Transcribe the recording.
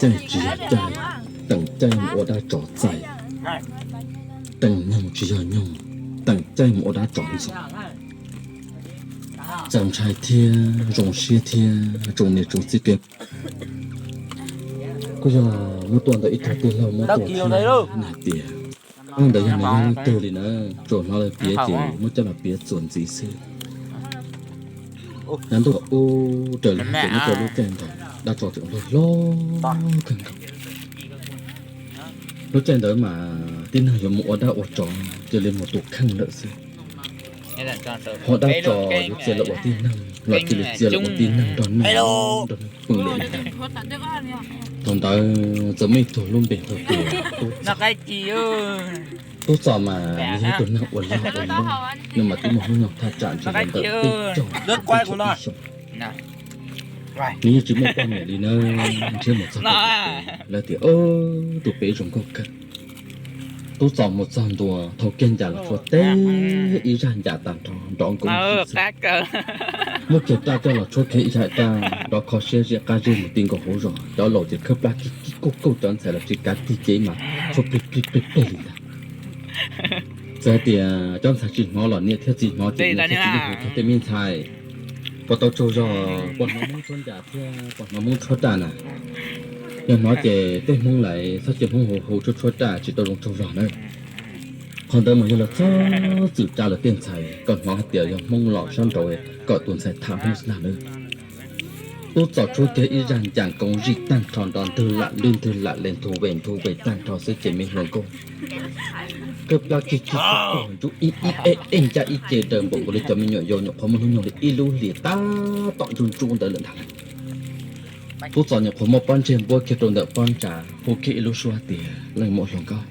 caij tsis yog caij, teem caij mus ua dab tsov txais, teem nyoog tsis yog nyoog, teem caij mus ua dab tsov ntxoog. Txaus ntshai thiab zoo siab thiab tsoom niam tsoom txiv kev kuj yog muab tuaj ntawm ib tug tij laug muab tuaj thiab hais tias, ntawd yog nws yog leej twg li na, tsuas hnov lawv piav ces muab coj los piav txuas ntxiv xwb. Yav ntuj ub raws li hais tias nyob rau lub caij ntawd dab tsov tseem hlob hlob kawg nkaus. Lub caij ntawd mas tib neeg yuav mus ua dab ua tsov cia li mus tus kheej lawm xwb. Ho dab tsov yuav txia los ua tib neeg los cia li txia los ua tib neeg nrog neeg nrog neeg pw lawm li ntag. Thaum ntawd txawm muaj ib tug lub npe hu tias Tub Txos mas nws yog ib tug neeg uas lag ua luaj, nws mas twb muaj hnub nyoog thaj tsam ntshe li ntawm peb caug ib xyoos. Nws yeej tsis muaj poj niam li na, nrhiav mus txog tau pem, lawv tias tus pem zoo nkauj kawg. Tub Txos mus txog ntua thau kiag ncas los tshuab teb ib zaj ncas tag nrho nrov nkoos xwb. Muab kiag raj coj los tshuab kiag ib zaj raj nrov kho siab zim qab zib mus ti nkaus hauv zos, cov laus ces khawb plab kig kig kauj kauj, cov ntxhais los tsis kav tig cev mas tshuab plig plig plig plig li ntag. Txawm hais tias cov ntxhais tsis hnov los niam thiab txiv hnov ces niam thiab txiv yeej hu kiag tej me ntxhais puas tau tsaug zog, puas hnov Hmoob tshuab ncas thiab puas hnov Hmoob tshuab raj na. Yog hnov ces tej Hmoob lawv txhob cia Hmoob hu hu tshuab tshuab raj tsis tau zoo tsaug zog nawb. Qhov ntawd mas yog lawv txhob txwm raj lawv tej ntxhais, kom hnov hais tias yog Hmoob los sab nraud kom tus ntxhais tham Hmoob xwb ntag nawb. Tub Txos tshuab kiag ib zaj ncas nkoos zim tag nrho nrov ntwg lam lwj ntwg lam le ntug ve ntug ve tag nrho xwb ces me hluas nkauj khawb plab kig kig kauj kauj ntsuj ib ib eb eb ncaj ib ce daws npaum nkaus li cov me nyuam yaus nyuam qhuav muaj hnub nyoog li ib lub hlis tab tom ntsuj ntsuj ntawd lawm ntag lauj. Tub Txos nyuam qhuav muab pob ntseg npuab kiag rau ntawm pob ntsa hu kiag ib lub suab tias, leej muam hluas nkauj,